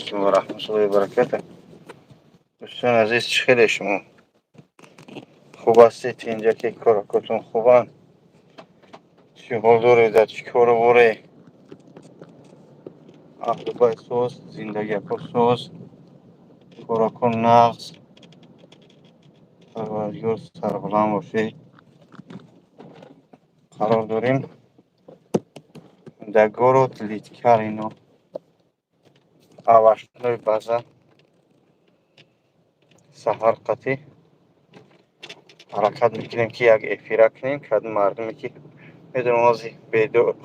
Алайкум ва раҳматуллоҳи ва баракатуҳ. Дӯстони азиз, чӣ хеле шумо? Хуб ҳастед? Инҷа ки коракотон хубанд? Чӣ ҳол доред? Дар чӣ кору боре? Аҳлу байт соз, зиндагиако соз, корако нағз. Парвардигор, сарбаланд бошед. Қарор дорем дар город Литкарино, овощной база. Саҳар қатӣ ҳаракат мекунем, ки як эфира кунем. Кадом мардуме ки медонам, ҳозир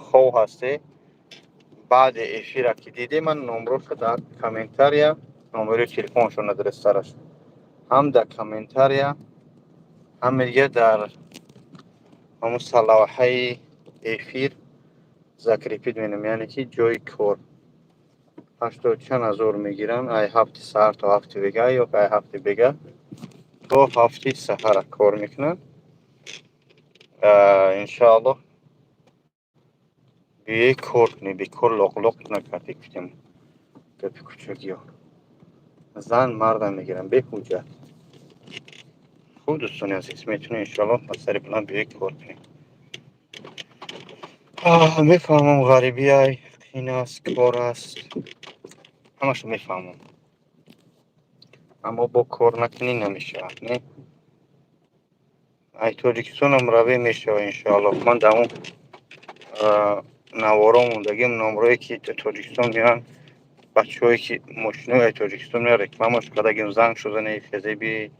хов ҳасте, баъди эфира ки дидем, ман номроша дар комментария, номерои телефоншон адресараш ҳам дар комментария, ҳам дига дар ҳамун сарлавҳаи эфир закрепить менам, яъне ки ҷои кор ҳаштоду чанд ҳазор мегиранд. Ай 7-и саҳар то 7-и бега ё ай 7-и бега то 7-и саҳара кор мекунанд. Иншоаллоҳ, биёи кор кунед, бекор лоқ-лоқ накардед. Гуфтем гапи кучакиё, зан мардам мегиранд беҳуҷҷат. Хуб, дӯстони азиз, метавонед, иншоаллоҳ, ба сари баланд биёед, кор кунед. Мефаҳмам, ғарибиай, қин аст, кор аст, ҳамашо мефаҳмам, аммо бо кор накунӣ намешавад, не? Ай Тоҷикистонам раве, мешавад, иншоаллоҳ. Ман дар он наворо мондагим, номрое ки Тоҷикистон меоянд, бачаҳое ки мошинои ай Тоҷикистон меоянд, рекламаш кардагим: занг шудане, хезе биёед,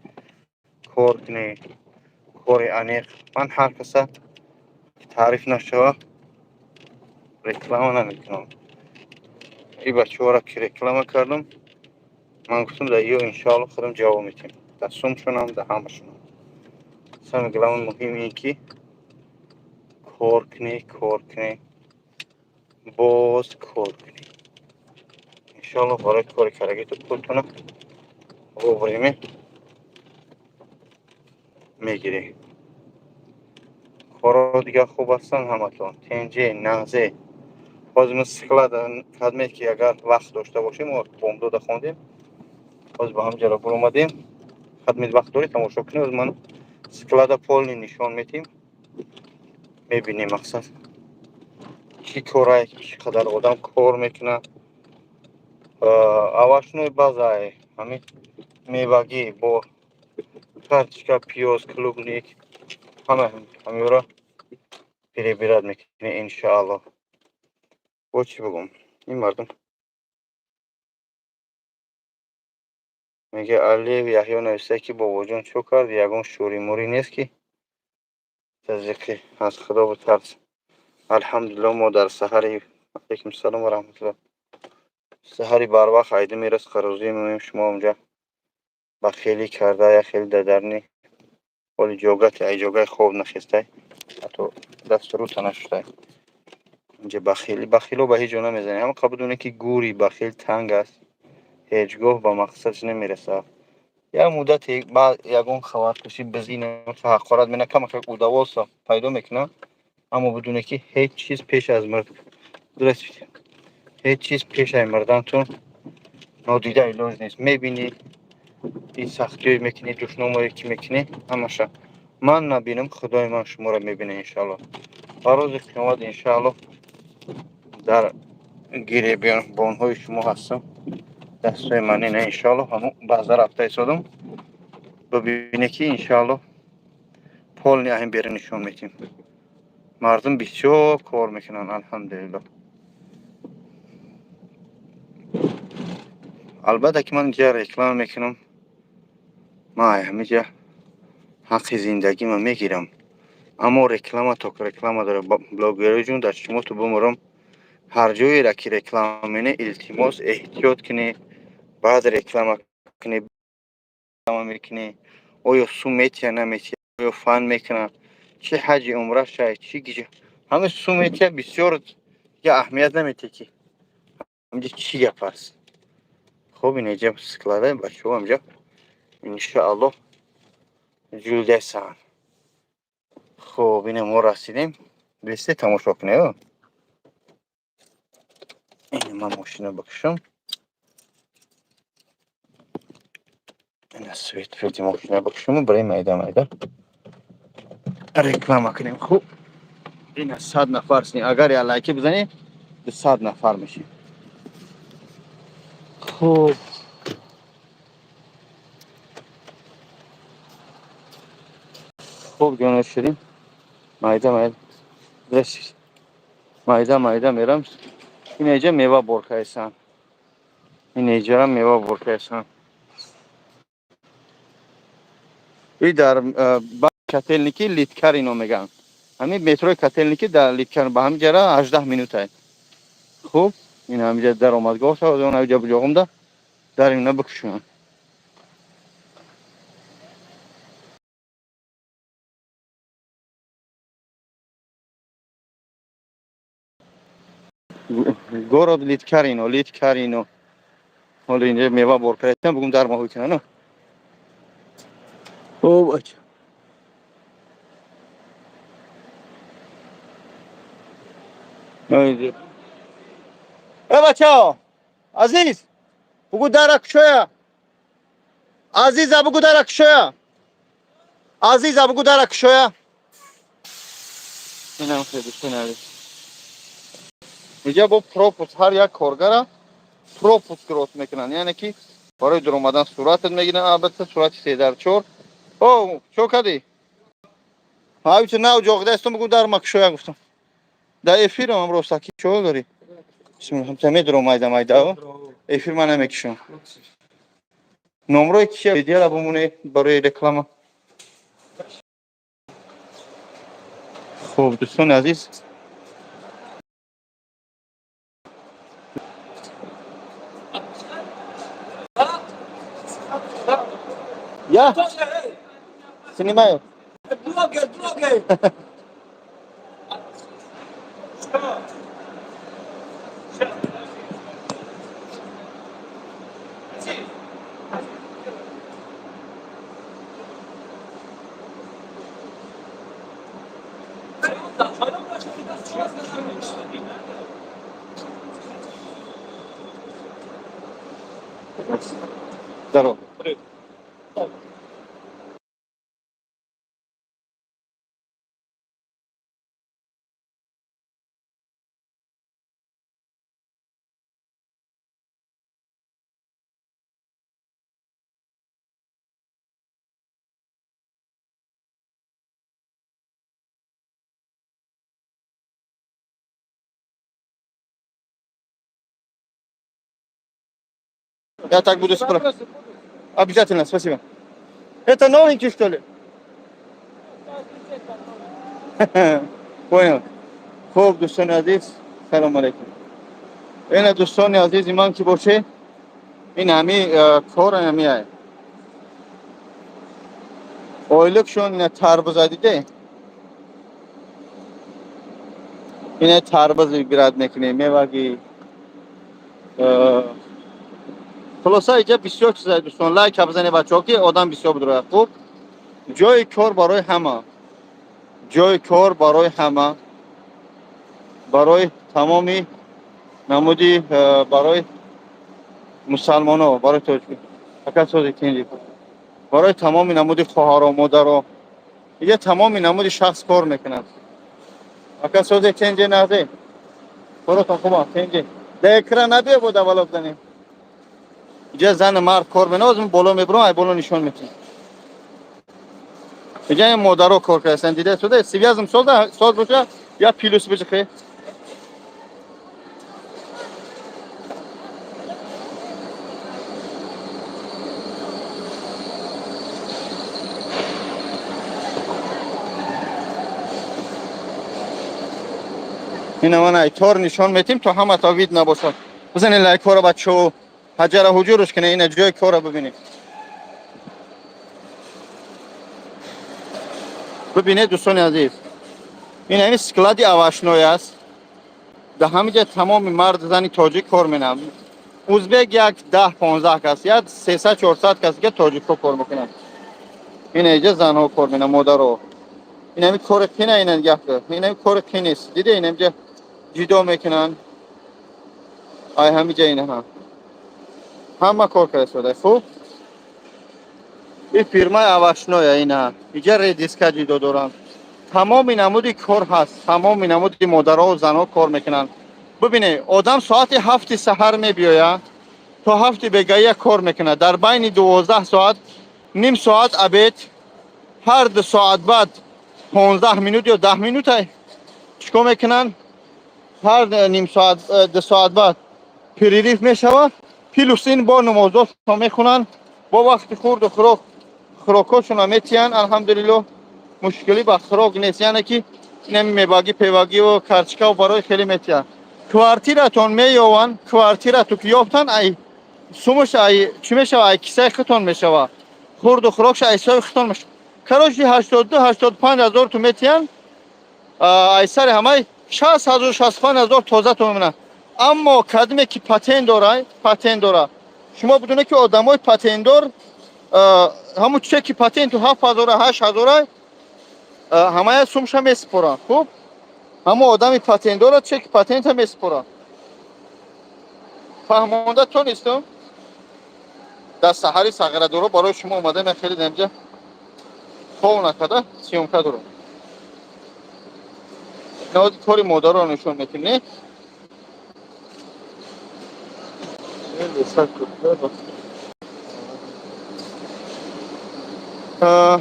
кор кунед, кори аниқ. Ман ҳар каса таъриф нашава, реклама намекунам. И бачаҳоро ки реклама кардам, ман гуфтам, дар ё иншоалло худам ҷавоб медиҳем, дар сумшонам, дар ҳамашонам. Самое главное, муҳим ин ки кор кунӣ, кор кунӣ, боз кор кунӣ. Иншоалло, барои кори кардагиту пултона вовремя мегирӣ. Корҳо дигар хуб ҳастанд, ҳаматон тенҷе, нағзе? Ҳозир мо склад кадме ки агар вақт дошта бошем, мо бомдода хондем, ҳозир ба ҳамҷаро буромадем. Хадмет вақт дорӣ, тамошо кунӣ. Ҳозир ман склада полный нишон медиҳем, мебинем, мақсад чӣ корае, чӣ қадар одам кор мекунад. Овощной базае, ҳамин мевагӣ бо картошка, пиёз, клубника, ҳама ҳамиёро перебирать мекунем, иншоаллоҳ. Бо чӣ бигӯм, ин мардум мега. Алиев Яҳё нависта, ки бобоҷон, чо кард? Ягон шӯримӯрӣ нест, ки тазиқӣ, аз Худо битарс. Алҳамдулилло, мо дар саҳари, алайкум салом ва раҳматуллоҳ, саҳари барвақт айда мерас, қарозӣ меоем. Шумо онҷа бахелӣ карда, як хеле дар дарни ҳоли ҷогати, ай ҷогаи хоб нахестай, ҳатто дасту рӯта нашустай. Инҷа бахелӣ, бахило ба ҳеҷ ҷо намезанед. Ҳама қабул донед, ки гури бахел танг аст, ҳеҷ гоҳ ба мақсадаш намерасад. Як муддате баъд ягон хабаркашӣ бизина, ҳақорат мена, камака удовольствие пайдо мекунад, аммо бидонед, ки ҳеҷ чиз пеш аз мурд, ҳеҷ чиз пеш аз мурдантон нодида илоҷ нест. Мебинӣ, ин сахтиҳое мекунӣ, душномое ки мекунӣ, ҳамаша ман набинам, Худои ман шуморо мебинад, иншоаллоҳ. Ба рӯзи қиёмат, иншоаллоҳ, дар гиребонҳои шумо ҳастам. Дастҳои ман ина, иншоаллоҳ, ҳамун баъза рафта истодам. Бибине, ки иншоаллоҳ полный аҳин бера нишон медиҳем. Мардум бисёр кор мекунанд, алҳамдулиллоҳ. Албатта ки ман инҷа реклама мекунам, ман ҳамиҷа ҳаққи зиндагима мегирам, аммо реклама то реклама дора. Блогерои ҷун, дар шумо ту бумурам, ҳар ҷоеро ки реклама мене, илтимос, эҳтиёт кунӣ, баъд реклама кунӣ мекунӣ. Оё сум метия, наметия, оё фан мекунад, чӣ ҳаҷи умра шай, чӣ гиҷа, ҳама сум метия, бисёр я аҳамият наметия, ки ҳамҷа чӣ гап аст. Хуб, инҷа склада, бачаҳо ҳамҷа, иншоаллоҳ, ҷулдасан. Хуб, ина мо расидем. Бесте, тамошо кунед. Ина ман мошина бикушам. Ина свет фети мошина бикушему, барои майда майда реклама кунем. Хуб, ина 100 нафар син, агар я лайки бизанӣ, 200 нафар мешем. Хуб, хуб, ҷоно ширин, майда майда, здрасте, майда майда мерам. Ин иҷа мева бор кардасан, ин иҷара мева бор кардасан. И дар Котельники, Литкарино мегӯянд. Ҳамин метрои Котельники дар Литкар ба ҳамин ҷара 18 минута. Хуб, ин ҳамиҷа даромадгоҳ он ҳамиҷа буҷоғумда дар ина бикушам. Город Литкарино, Литкарино. Ҳоло инҷа мева бор кардам, бугум дар маҳои кунам. О, бача. Э, бачао, азиз, бугу дара кушоя. Азиза, бугу дара кушоя. Азиза, бугу дара кушоя. Инам хеле, дӯстони азиз. Инҷа бо пропуск, ҳар як коргара пропуск рост мекунанд, яъне ки барои дуромадан суратат мегиранд, албатта сурати 3 дар 4. О, чо кардӣ? Ҳавича нав ҷоғида истом, бугу дар макушоя гуфтам. Дар эфирам ам ростаки чо дорӣ? Бисмилла, медуром майда майда. Эфир ман намекушам. Номрои кишия видеора бумоне барои реклама. Хуб, дӯстони азиз. Я снимаю. Блогер, блогер! Что? Сейчас, подожди. Здорово. Привет. Я так буду спрашивать. Обязательно, спасибо. Это новенький, что ли? Понял. Хуб, дӯстони азиз, салом алейкум. Ина, дӯстони азизи ман, ки боше, ин ҳами кор ҳами ай. Ойликшон ина тарбуза диде? Ина тарбуз выбирать мекунем, меваги. Хулоса, иҷа бисёр чиза, дӯстон, лайк бизанед, бачаҳо, ки одам бисёр бидорад. Хуб, ҷои кор барои ҳама, ҷои кор барои ҳама, барои тамоми намуди, барои мусалмоно, барои тоҷик, ака, сози тинҷи, барои тамоми намуди хоҳаро, модаро, иҷа тамоми намуди шахс кор мекунад. Ака, сози тинҷи, назе коротон хуба, тинҷи, да экран набиё, бо давало бизанем. Иҷа зану мард кор менавозм, боло мебурам, ай боло нишон метиҳам. Иҷа ин модаро кор кардастанд, дида шуда, связь-м соза, соз боша, я плюс бижихе. Ина ман айтор нишон метим, то ҳама та вид набошад. Бизанед лайкҳоро, бачаҳо, ҳаҷара ҳуҷурш кунед, ина ҷои корро бибинед. Бибинед, дӯстони азиз, ин ҳамин склади овощной аст. Дар ҳамин ҷа тамоми мард, зани тоҷик кор менам. Узбек як 10-15 кас, як 300-400 кас дига тоҷикҳо кор мекунанд. Ина иҷа занҳо кор менам, модаро. Ин ҳамин кори қина, ина нигаҳ кун. Ин ҳамин кори қинист. Диде, ин ҳаминҷа ҷудо мекунанд. Ай ҳаминҷа ина ҳам. Ҳама кор карда истода. Хуб. Ин фирмаи овощная, ина иҷа редиска ҷидо доранд. Тамоми намуди кор ҳаст, тамоми намуди модарову занҳо кор мекунанд. Бубине, одам соати 7-и саҳар мебиёяд, то 7-и бегаия кор мекунад. Дар байни 12 соат ним соат обед, ҳар 2 соат баъд 15 минут ё 10 минута чӣ кор мекунанд? Ҳар ним соат, 2 соат баъд перерыв мешавад. Плюс ин бо намозошон мехонанд, бо вақти хурду хӯрок хӯрокҳошонро метиҳанд. Алҳамдулилло, мушкилӣ ба хӯрок нест, яъне ки инами мевагӣ, певагиву карчикаву барои хеле метиҳанд. Квартиратон меёванд, квартирату ки ёфтанд, ай сумуш ай чӣ мешава? Ай кисаи худтон мешава. Хурду хӯрокша ай ҳисоби худтон мешава. Короче, 82, 85 ҳазор ту метиҳанд, ай сари ҳамаи 60 ҳазор, 65 ҳазор тозатон мемонад. Аммо кадиме ки патент дора, патент дора, шумо бидонед, ки одамои патентдор ҳамун чеки патенту 7 ҳазора, 8 ҳазора ҳамая сумша месупоранд. Хуб, ҳамун одами патентдора чеки патента месупоранд. Фаҳмонда тонистум? Дар саҳари сағирадоро барои шумо омадам. Я хеле инҷа хов накарда съёмка дорам. Наводи кори модарро нишон метим, не?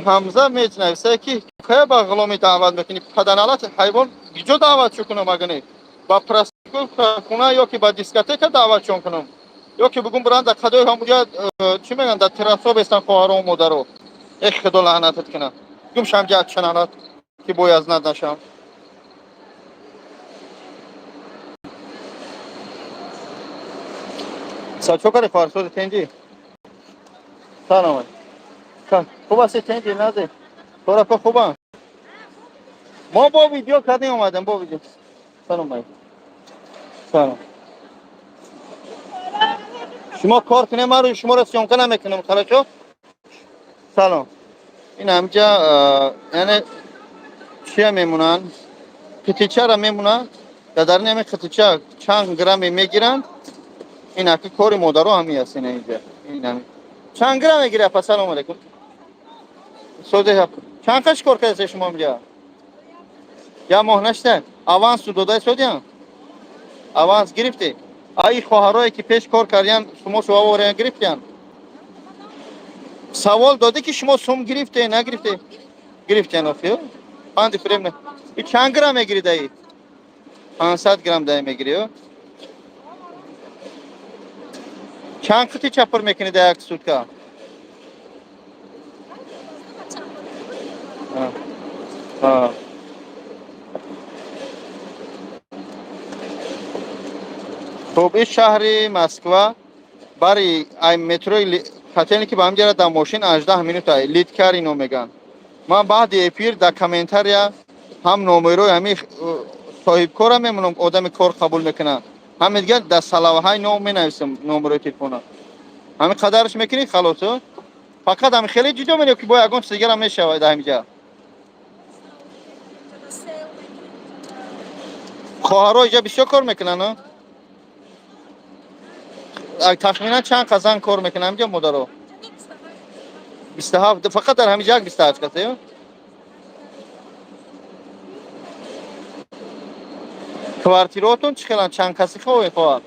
Ҳамза мечнависае, ки кая ба ғуломи даъват мекунӣ? Паданалати ҳайвон, гиҷо даъват чӯ кунам? Агане ба хона ё ки ба дискотека даъват чон кунам, ё ки бугум буран дар қадои ҳамуҷа, чӣ мегӯянд, дар террасо бестан хоҳару модаро. Э, худо лаънатат кунад, гум шамҷа чаналат, ки боязнат нашам. Чо кари, хоҳарсози тенҷӣ? Салом, хуб ҳасти? Тенҷи назе корако хубам? Мо бо видео кардем, омадем бо видео. Салом алейкум. Салом. Шумо кор кунем, ман рӯи шуморо съёмка намекунам. Хорошо, салом. Ин ҳамҷа, яъне чия мемонанд? Қитичара мемонанд. Дар даруни ҳамин қитича чанд грамме мегиранд. Ин аки кори модаро ҳамин аст. Ина инҷа ин ҳамин чанд грамм мегирад? Па, салому алейкум. Созе, чанд қаш кор кардасте шумо инҷа? Як моҳ нашта? Авансу додаи содиям? Аванс гирифтӣ? Ай хоҳарое ки пеш кор кардиян, шумо шуавориян гирифтиян? Савол додӣ, ки шумо сум гирифте, нагирифте? Гирифтиян. Охиё панди фиреб не. И чанд грамм мегирӣ даи? 500 грамм даи мегирӣ? Чанд қити чапр мекунӣ дар як сутка? А. А. Хуб, ин шаҳри Москва, бари ай метрои Котельники ба ҳамҷара дар мошин 18 минута. Литкарино мегӯянд. Ман баъди эфир дар комментария ҳам номерои ҳамин соҳибкора мемонам, одами кор қабул мекунад, ҳаме дигар дар салаваҳаи ном менависам номерои телефона. Ҳамин қадараш мекунӣ, халос. Фақат ҳами хеле ҷидо менё, ки бо ягон чиз дигарам мешавад дар ҳамиҷа? Хоҳаро иҷа бисёр кор мекунанд. Тахминан чанд қазан кор мекунанд ҳамиҷа модаро? 27 фақат дар ҳамиҷа як 28 касе? Квартираотон чӣ хеланд? Чанд каси хоҳед, хоҳар?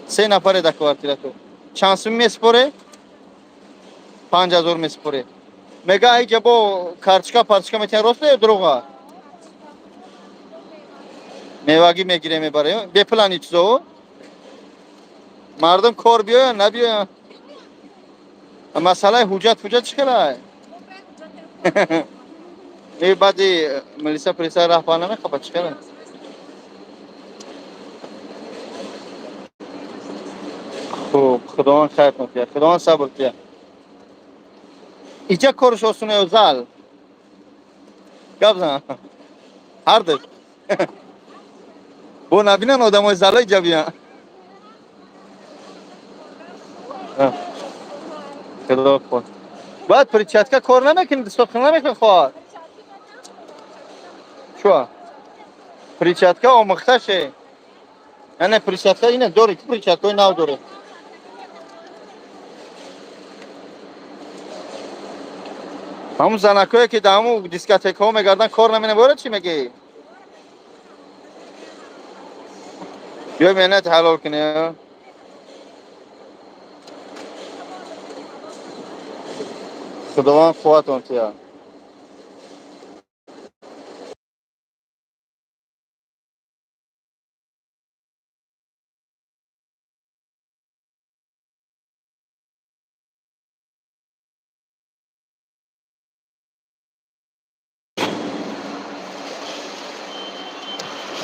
Се нафаре дар квартиратон. Чанд сум месупоре? 5 ҳазор месупоре. Мега, иҷа бо карточка парточка метиҳан, рост ё дурӯға? Мевагӣ мегире, мебаре, бепулани чизо. Мардум кор биёянд, набиёянд? Масъалаи ҳуҷҷат фуҷҷат чӣ хелай? Е, баъди милиса полиса раҳбар намехабад, чӣ хелай? Хуб, Худованд хайр кунад, Худованд сабр кунад. Иҷа корш осона ё зал? Гап зан. Ҳарду бо набинан одамои зала иҷа биян. Худо худ. Баъд перчатка кор намекунӣ, дастотхона намекунӣ, хоҳар? Чуа? Перчатка омӯхташе. Яъне перчатка ина дорӣ, ки перчаткаҳои нав дорӣ. Ҳамун занакое ки дар ҳамун дискотекаҳо мегарданд, кор наменам, чӣ мегӯӣ? Биё меҳнат ҳалол кунӣ. Худованд қувватон тия.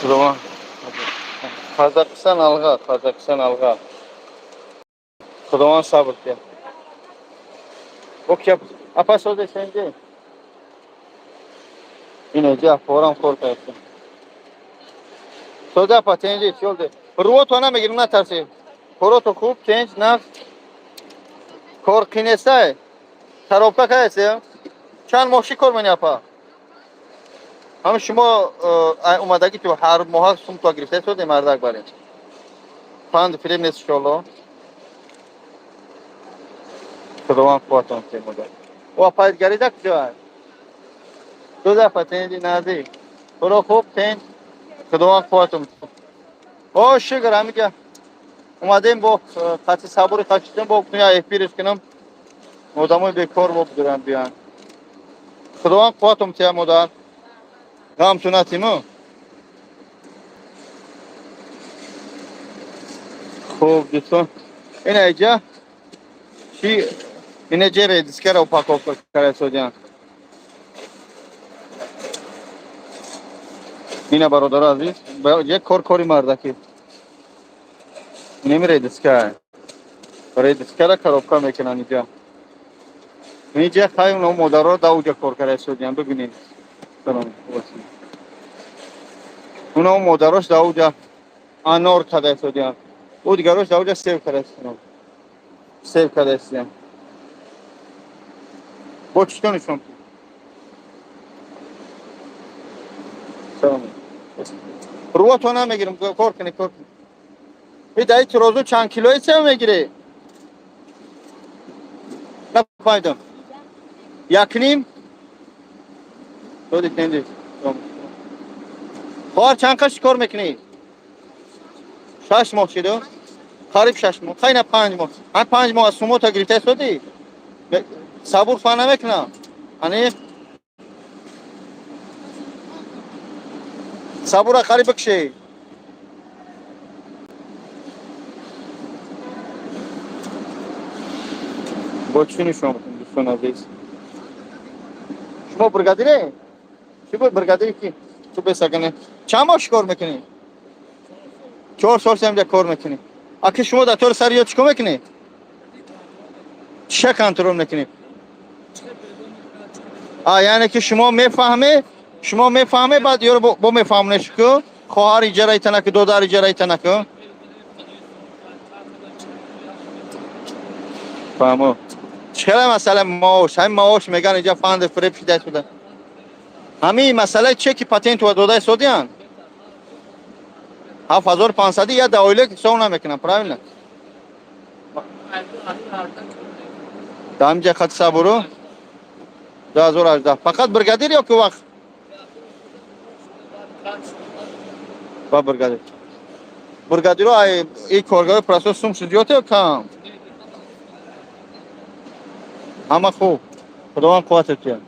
Худованд. Қазоқистон алға, Қазоқистон алға. Худованд сабр тия. Окей, апа созе сенҷи. Инеҷа апорам кор кардем. Созе апа тенҷи чёлде. Руото намегирим, натарси. Корото хуб, тенҷ, нағз. Кор қинесай. Таробка каясе? Чанд моҳ чӣ кор мени апа? Ҳам шумо омадагӣ ту ҳар моҳа сумто гирифта соде мардак барин. Панд фиреб нест иншоалло. Худованд қувватон тия модар. О апа гарида куҷо? Ду дафъа тенҷи нази. Туро хуб тенҷ. Худованд қувватон. О шукр ҳамиҷа омадем бо қати сабури қашидем бо куня эфириш кунам. Одамои бекор бо бидурам биён. Худованд қувватон тия модар. Ғамту натиму. Хуб дӯстон, ина иҷа чи ина ҷе редискара упаковка карда содиан. Ина бародаро азиз, як кор кори мардаки. Инеми редиска. Редискара коробка мекунанд иҷа. Инҷа хай уно модаро да уҷа кор карда содиан, бибинед. Салом. Уно модарош да уҷа анор карда содиан. Ӯ дигарош да уҷа сев карда содиан. Сев карда содиан. Бо чӣ нишон? Салом. Руото намегирам, кор кунӣ, кор кунӣ. И даи тирозу чанд килои сев мегирӣ? Нафаҳмидам. Як ним? Доди тенди. Хоҳар чанд қаш кор мекунӣ? 6 моҳ шиду? Қариб 6 моҳ. Хай на 5 моҳ. Ҳам 5 моҳ аз сумота гирифта истодӣ? Сабур фа намекунам. Ани? Сабура қариб бикши. Бо чӣ нишон бикунем дӯстон азиз? Шумо бригадире? Чӣ буд бригадири ки? Ту бесагане. Чанд моҳ чӣ кор мекунӣ? 4 сол ҳамҷа кор мекунӣ. Аки шумо дар тори сари ёд чӣ кор мекунӣ? Чиша контрол мекунӣ? А яъне ки шумо мефаҳме, баъд ёро бо мефаҳмонеш ку? Хоҳар иҷара итанаку, додар иҷара итанаку? Фаҳмо. Чера масъала маош, ҳамин маош меган инҷа фанди фиреб шида шуда. Ҳамин масъалаи чеки патенту дода истодиян? 7500 я да оила ҳисоб намекунам, правильно? Да ҳаминҷа хати сабуру 2018. Фақат бригадир ё ки вақт? Ба бригадир. Бригадиро ай и коргари процесс сум шуд зиёд ё кам? Ҳама хуб. Худованд қувватат диҳад.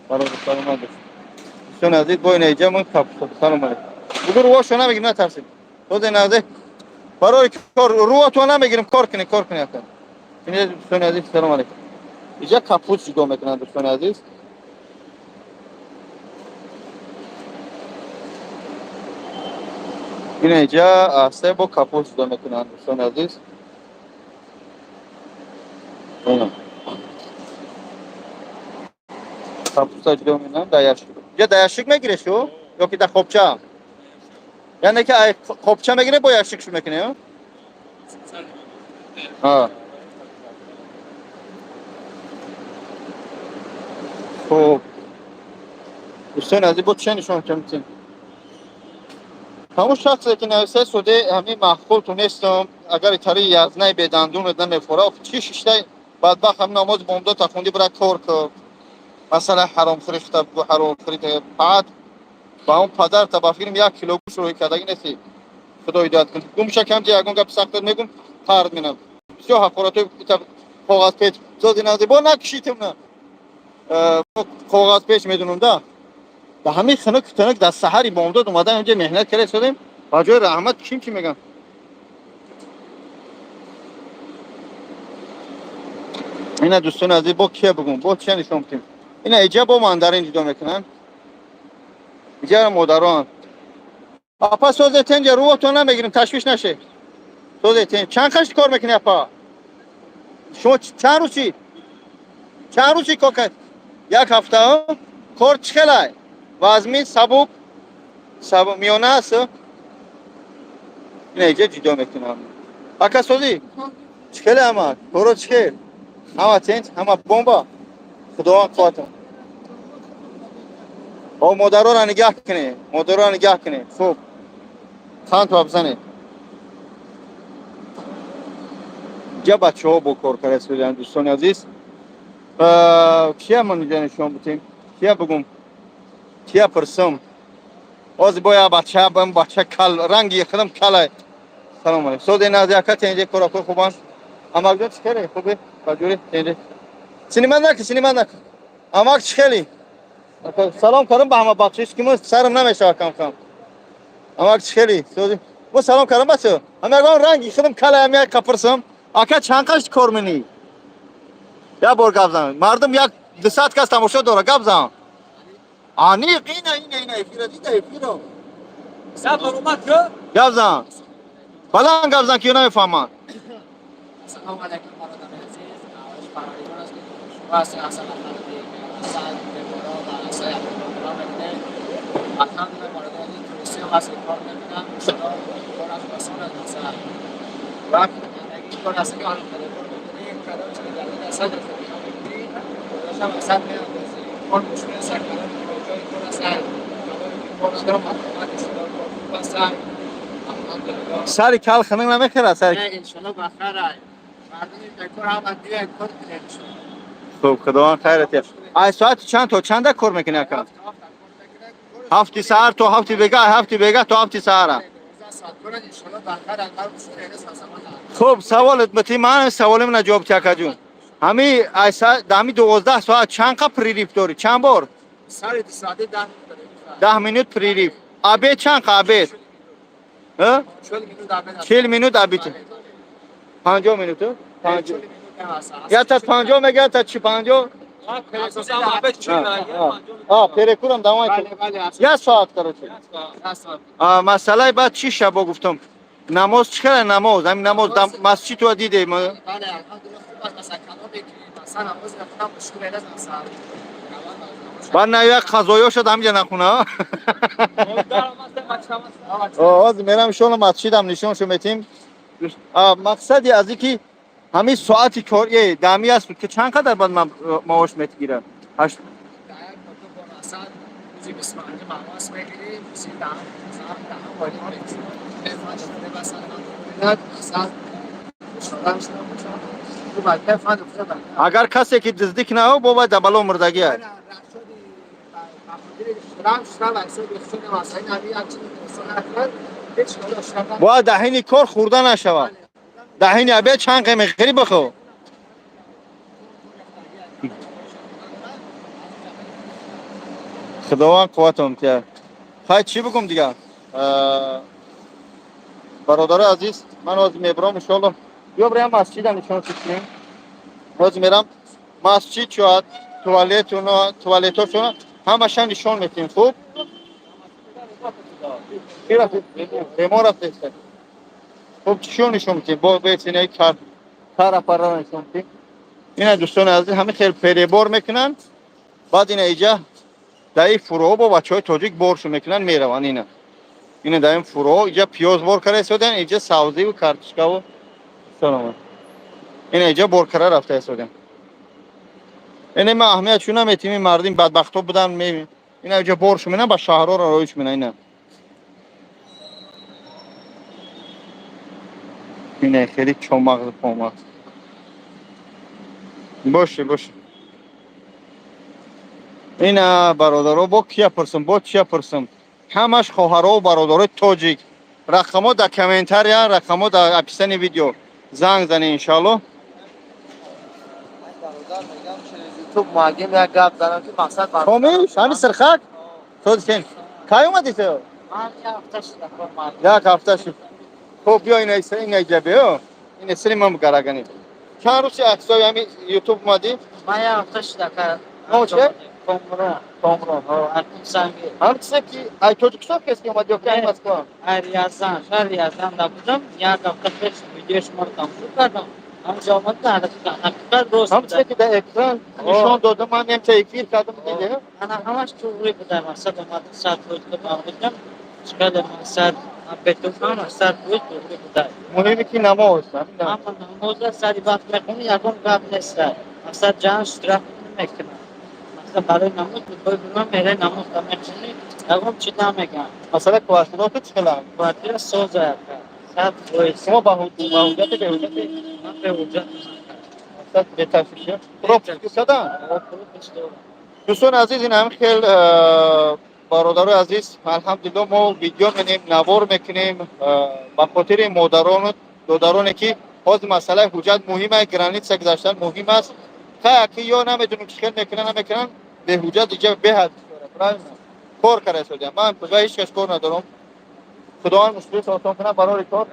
Бародар саломат бош. Дӯстони азиз, бо ина иҷа ман салом алейкум. Бугу рувошо намегирим, натарсид. Дозе назди барои кор рувото намегирим, кор кунед, кор кунед ака. Дӯстони азиз, салом алейкум. Иҷа капут ҷудо мекунанд дӯстони азиз. Ина иҷа се бо капут ҷудо мекунанд дӯстони азиз. Ина. Капуста ҷудо мекунанд дар ящик. Иҷа дар ящик мегирӣ шу ё ки дар хобча? Яъне ки ай хобча мегирӣ бо ящик шу мекунӣ, ё? А. Хуб. Дӯстони азиз, бо чӣ нишон кардем? Ҳамон шахсе ки нависта суде ҳамин маҳқул ту нестам, агар тари язнаи бедандунат намефора, чӣ шиштай бадбахт ҳам намози бомдод тахунди бира кор кун. Масалан, ҳаромхӯри хута бигӯ, ҳаромхӯри фақат ба он падарта ба фикрам як кило гӯшт роҳӣ кардагӣ нести. Худо ҳидоят кун. Гумша камҷа ягон гапи сахтат мегум, қард менам. Бисёр ҳақоратҳои коғазпеч сози нази бо накушитим на. Коғазпеч медунам да. Да ҳамин хунук тунук дар саҳари бомдод омадан инҷа меҳнат карда истодем, ба ҷои раҳмат ким чӣ мегӯям? Ина, дӯстони азиз, бо кия бугум, бо чия нишон бидем? Ина иҷа бо мандарин ҷудо мекунанд. Иҷа модарон. Апа, созетен, ҷа рӯотон намегирем, ташвиш наше. Созетен. Чанд қашт кор мекунӣ, апа? Шумо чанд рӯзи? Чанд рӯзи кор кард? Як ҳафта? Кор чӣ хелай? Вазми сабук? Сабук миёна аст? Ина иҷа ҷудо мекунам. Ака, созӣ? Чӣ хеле ҳама? Коро чӣ хел? Ҳама тинч, ҳама бомба. Худованд қувватон. О, модароро нигаҳ кунед, модароро нигаҳ кунед. Хуб. Қанд бизанед. Ҷа бачаҳо бо кор карда истоданд, дӯстони азиз. Кия ман инҷа нишон будем? Кия бугум? Кия пурсам? Ҳозир бо як бача, бам бача кал ранги худам калай. Салом алейкум. Сози нази ака, тенҷе, коракои хубанд. Амакҷон, чӣ хеле? Хубе? Баҷури? Тенҷе. Синима накун, синима накун. Амак, чӣ хели? Салом кардам ба ҳама, бахшиш ки мо сарам намешава кам-кам. Амак, чӣ хели? Сози. Мо салом кардам бача. Ама ягон ранги худам калай, ам як капурсам. Ака, чанд қашт кор менӣ? Як бор гап зан. Мардум як 200 кас тамошо дора, гап зан. Аниқ, ина, ина, ина, эфира дида, эфира. Сабр омад ку? Гап зан. Баланд гап зан, ки намефаҳманд. Салом алейкум, бародари азиз. Аввалиш парвардигор аст, ки шумо ҳастед, ҳасан ахлақи ҳасан беморо ва ҳасай абдулло мекунед. Алҳамдулилла, бародари азиз, туристӣ ҳам ҳаст, кор мекунам. Иншалло, кор аз осон аст, масалан. Вақт зиндагии кор аст, ки ҳоло бор мекунӣ, кадом чизи дар асад мекунӣ, дошам асад меандозӣ. Кор мушкил аст, кадом ки ба ҷои кор аст, кадом ки кор надорам, марҳамат, иншалло, кор хуб аст. Алҳамдулилла. Сари кал хунук намехӯрад сари. Не, иншалло, бахайр. Мардуми бекор ҳама биёед, кор кунед, иншалло. Хуб, Худованд хайрат диҳад. Ай соати чанд то чанда кор мекунӣ, ака? 7 саҳар то 7 бега, 7 бега то 7 саҳара. Хуб, саволат бити, ман саволим на ҷавоб ти, акаҷун. Ҳами ай ҳами 12 соат чанд қа перерыв дорӣ? Чанд бор? 10 минут перерыв. Обед чанд қа обед? 40 минут обед. 50 минут? 50. Я та 50 мега, та чи 50? А, перекур ам давай. Як соат, короче. А масъалаи баъд чӣ шабо гуфтам? Намоз чӣ хела намоз? Ҳамин намоз масҷид ту диде? Бале, алҳамдулилла, хуб аст, масалан, каломе ки масалан намоз нахонам мушкил аст, масалан. Баъд на як қазоё шуд ҳаминҷа нахуна. Ҳозир мерам, иншоалло, масҷидам нишоншо метим. Мақсади аз ин ки ҳамин соати кор дами аст, ки чанд қадар баъд маош метгирад? Ҳашт روزی 25 مواس میگیری، روزی 10 10 مثلا Агар касе ки дуздӣ кунад, бо вай дабало мурдагӣ аст. Бояд даҳини кор хӯрда нашавад. Даҳини обед чанд қе мехӯрӣ, бихӯр. Худованд қувватон диҳад. Хай, чӣ бигӯм дигар? Бародарои азиз, ман ҳозир мебарам, иншоалло. Биё, бирем масҷидам нишон кунем. Ҳозир мерам масҷид, шояд туалетуно, туалетошона ҳамаша нишон метиҳем. Хуб, бемор рафтеста. Хуб, чишон нишон метиҳем? Бо бесинаи кар кар апарара нишон метиҳем. Ина, дӯстони азиз, ҳама хел перебор мекунанд. Баъд ина иҷа дар ин фуроҳо бо бачаҳои тоҷик боршо мекунанд, мераванд. Ина дар ин фуроҳо иҷа пиёз бор карда истодаанд, иҷа савзиву картошкаву саломат. Ина иҷа бор карда рафта истодаанд. Ина ма аҳамият чун наметим, ин мардим бадбахтҳо будан. Ина иҷа боршо менан, ба шаҳрҳоро роиш менан. Ина хеле чомағзу помағз. Боше, боше. Ина, бародаро, бо кия пурсам, бо чия пурсам? Ҳамаш хоҳарову бародарои тоҷик. Рақамҳо дар комментария, рақамҳо дар описании видео. Занг зане, иншалло. Бародар, мегам, через ютуб муагим як гап занам, ки мақсад Комиш ҳами сирхак тоҷикен. Кай омадӣ ту? Ман як ҳафта шуда кор муагим. Як ҳафта шуд. Хуб, биё, ина, ина иҷа биё, ина сири ман гарагани. Чанд рӯзи ҳисоби ҳами ютуб омадӣ? Ман як ҳафта шуда кар. Ном чия? Комрон. Комрон. Акун санги. Ҳам чизе ки ай Тоҷикистон кес ки омадӣ ё ки ай Москва? Ай Рязан, шаҳри Рязан да будам. Як ҳафта пеш видеои шуморо тамошо кардам. Ҳамҷо омадам, ҳақиқат рост. Ҳам чизе ки дар экран нишон додам, ман ҳамча эфир кардам, диде. Ана, ҳамаш туғри буда. Мақсад, омадам, 100% худам чикаде, мақсад, бету ҳама 100% туғри буда. Муҳиме ки намоз. Ҳама намоза сари вақт мехонӣ, ягон гап нест. Мақсад, ҷанг, штраф намекунад. Мақсад, барои намоз бой бурма мере, намоз мехонӣ, ягон чи намеган. Масалан, квартирото чӣ хеланд? Квартира соза, яка, 100%. Шумо ба ҳуҷҷати, беҳуҷҷати? Ман беҳуҷҷат. Мақсад, беташвиш, пропуск кадан. Дӯстони азиз, ин ҳам хел, бародарои азиз, алҳамдулилло, мо видео менем, навор мекунем ба хотири модарону додароне, ки ҳозир масъалаи ҳуҷҷат муҳим аст, граница гузаштан муҳим аст. Хай, ки ё намедонем, чӣ хел мекунан, намекунан, беҳуҷҷат иҷа беҳад, правильно, кор карда истодиам. Ман ба ҳеҷ кас кор надорам. Худованд мушкилот осон кунад барори кор.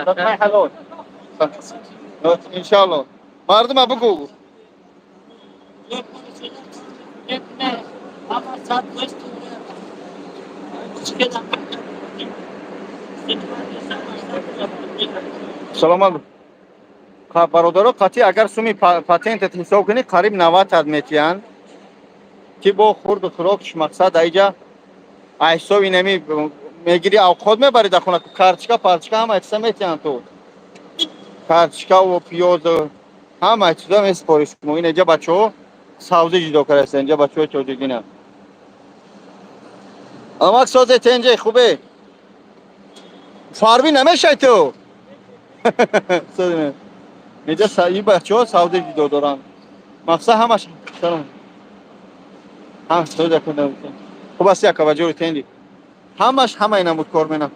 Луқмаи ҳалол, иншалло. Мардума бугӯ. Ҳама 100% туғри. Чикадан. Саломат. Бародаро, қатъи агар суми патентат ҳисоб кунӣ, қариб 90 ад метиҳанд, ки бо хурду хӯрокш. Мақсад, аиҷа ҳисоби инами мегири, авқот мебари дар хона, карточка, парчка, ҳама чиза метиҳанд. Ту карточкаву пиёзу ҳама чиза месупориш. Мо ин иҷа бачаҳо савзӣ ҷудо кардаста, инҷа бачаҳои тоҷикина. Амак, созе, тенҷе, хубе? Фарбӣ намешай ту? Инҷа ин бачаҳо савзӣ ҷудо доранд. Мақсад, ҳамаш. Салом. Хуб аст, яка баҷори тенди. Ҳамаш ҳамаи намуд кор менам.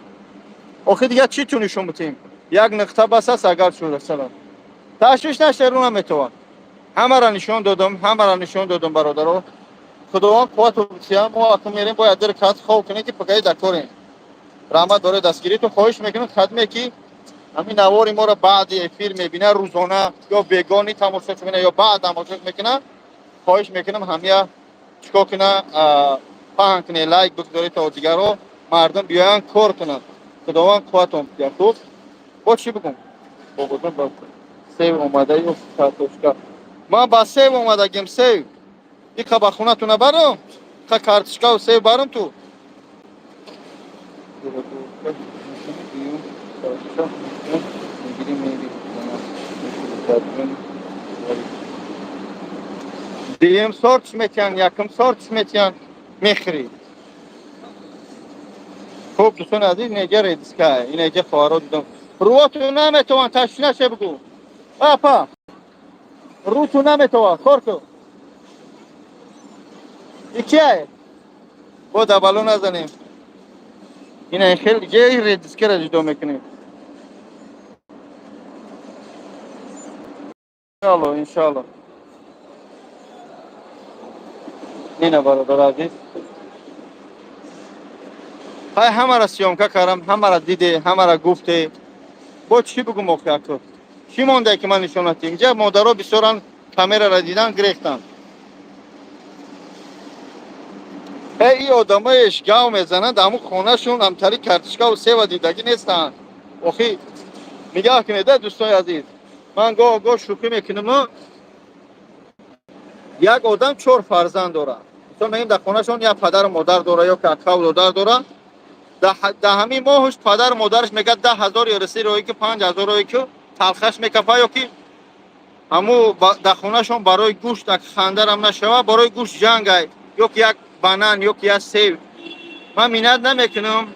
Охи, дигар чӣ ту нишон бутем? Як нуқта бас аст, агар шуда. Салом. Ташвиш наште, рӯ наметавон. Ҳамаро нишон додам, ҳамаро нишон додам, бародаро. Худованд қуввату бития. Мо акун мерем, бояд дир кат хоб кунем, ки пагаи дакорем. Раҳмат барои дастгиритон. Хоҳиш мекунам, хадме ки ҳамин навори моро баъди эфир мебина, рӯзона ё бегоҳӣ тамошо мекуна, ё баъд тамошо мекуна, хоҳиш мекунам, ҳамия чикор куна? Паҳн куне, лайк бигзоред, то дигарро мардум биёянд, кор кунанд. Худованд қувватон бидиҳад. Хуб, бо чӣ бигӯм? Бобоҷон, ба сев омада ё картошка? Ман ба сев омадагим, сев иқа ба хонатуна барам, қа картошкаву сев барам. Ту дуюм сорт метиҳанд, якум сорт метиҳанд, мехӯрӣ. Хуб, дӯстони азиз, инеҷа редиска, инеҷа хоҳаро дидам. Рӯоту наметавон, ташвиш наше, бугӯ, апа, рӯту наметавон, кор ку. Икияе бо дабало назанем. Ина хел ҷаи редискаро ҷудо мекунем. Иншалло, иншалло. Ина, бародар азиз, ҳай, ҳамара съёмка кардам, ҳамара диде, ҳамара гуфте. Бо чӣ бигӯм охи? Ако чӣ монде, ки ман нишон натиҳам? Инҷа модаро бисёран, камерара дидан, гирехтанд. Э, и одамоеш гав мезананд, ҳамун хонашон ҳамтари картишкаву сева дидагӣ нестанд. Охи, нигаҳ кунед, дӯстони азиз, ман гоҳ гоҳ шӯхӣ мекунаму. Як одам чор фарзанд дорад. Мисол, мегӯем, дар хонашон як падару модар дора ё ки акаву додар дора. Дар ҳамин моҳуш падару модараш мегӯяд, 10 000 ё рӯи ки 5000 рӯи ки талхаш мекафа, ё ки ҳаму дар хонашон барои гӯшт, ак хандарам нашава, барои гӯшт ҷангай, ё ки як банан, ё ки як сев. Ман миннат намекунам.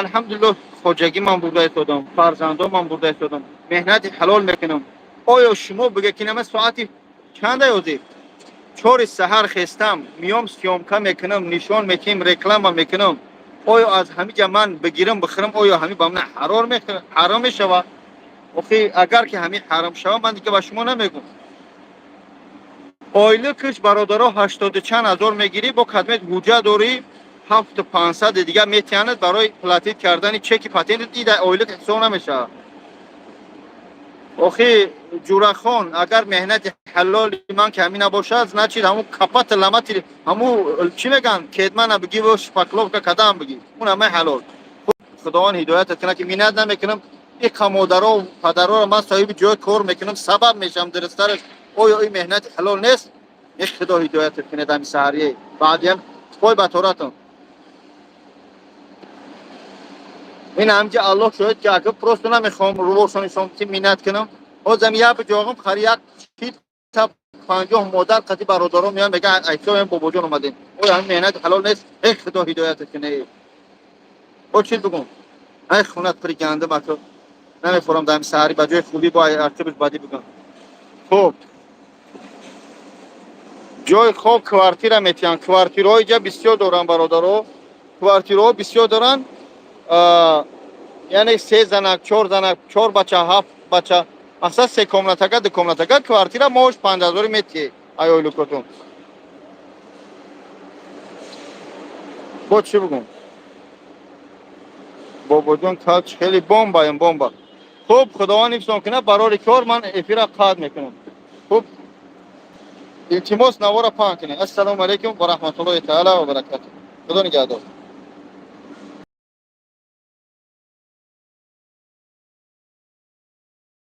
Алҳамдулиллоҳ, хоҷагӣ ман бурда истодам, фарзандо ман бурда истодам, меҳнати ҳалол мекунам. Оё шумо бига, ки нама соати чанда ҳозир? Чори саҳар хестам, миём, съёмка мекунам, нишон метиҳем, реклама мекунам. Оё аз ҳамиҷа ман бигирам, бихӯрам, оё ҳами ба ман ҳаром мешавад? Охи, агар ки ҳами ҳаром шавад, ман дига ба шумо намегӯм. Ойликаш, бародаро, ҳаштоду чанд ҳазор мегирӣ, бо кадмет ҳуҷҷат дорӣ, 7500 дига метиҳанад барои платить кардани чеки патент. Ида ойлик ҳисоб намешавад. Охи, ҷурахон, агар меҳнати ҳалоли ман ками набошад, значит, ҳамун капати ламати, ҳамун чӣ мегӯянд, кетмана бигӣ, шпаклёвка кадам бигӣ, он ҳамаи ҳалол. Худованд ҳидоятат кунад, ки миннат намекунам. Иқа модаро, падароро ман соҳиби ҷой кор мекунам, сабаб мешавам дурусттараш. Оё ин меҳнати ҳалол нест? Эх, Худо ҳидоятат кунад. Ҳами саҳарие баъдиам пой ба торатон. Ин ҳамҷа, Аллоҳ шоҳид, ки ака просто намехоҳам рувошон нишон ки миннат кунам. Ҳозам як ҷоғам хари, як та 50 модар қати бародарон меоян, мегӯян: «Айсоем, бобоҷон, омадем». Оё ҳамин меҳнати ҳалол нест? Эх, Худо ҳидоятат кунад. Бо чӣ бигӯм? Ай, хунат пури гандум, ака, намехӯрам. Дар саҳарӣ ба ҷои хубӣ бо арчибиш бадӣ бигӯм. Хуб, ҷои хоб, квартира метиҳанд. Квартираҳои ҷа бисёр доранд, бародаро, квартираҳо бисёр доранд, яъне се занак, чор занак, чор бача, ҳафт бача, мақсад, се комнатага, ду комнатага квартира, моҳш 5000 метиҳе ай ойлукотон. Бо чӣ бигӯм? Бобоҷон, калч хеле бомбаем, бомба. Хуб, Худованд ҳифзон кунад. Барори кор, ман эфира қатъ мекунам. Хуб, илтимос, навора паҳн кунед. Ассалому алайкум ва раҳматуллоҳи таала ва баракатуҳ. Худо нигаҳдор.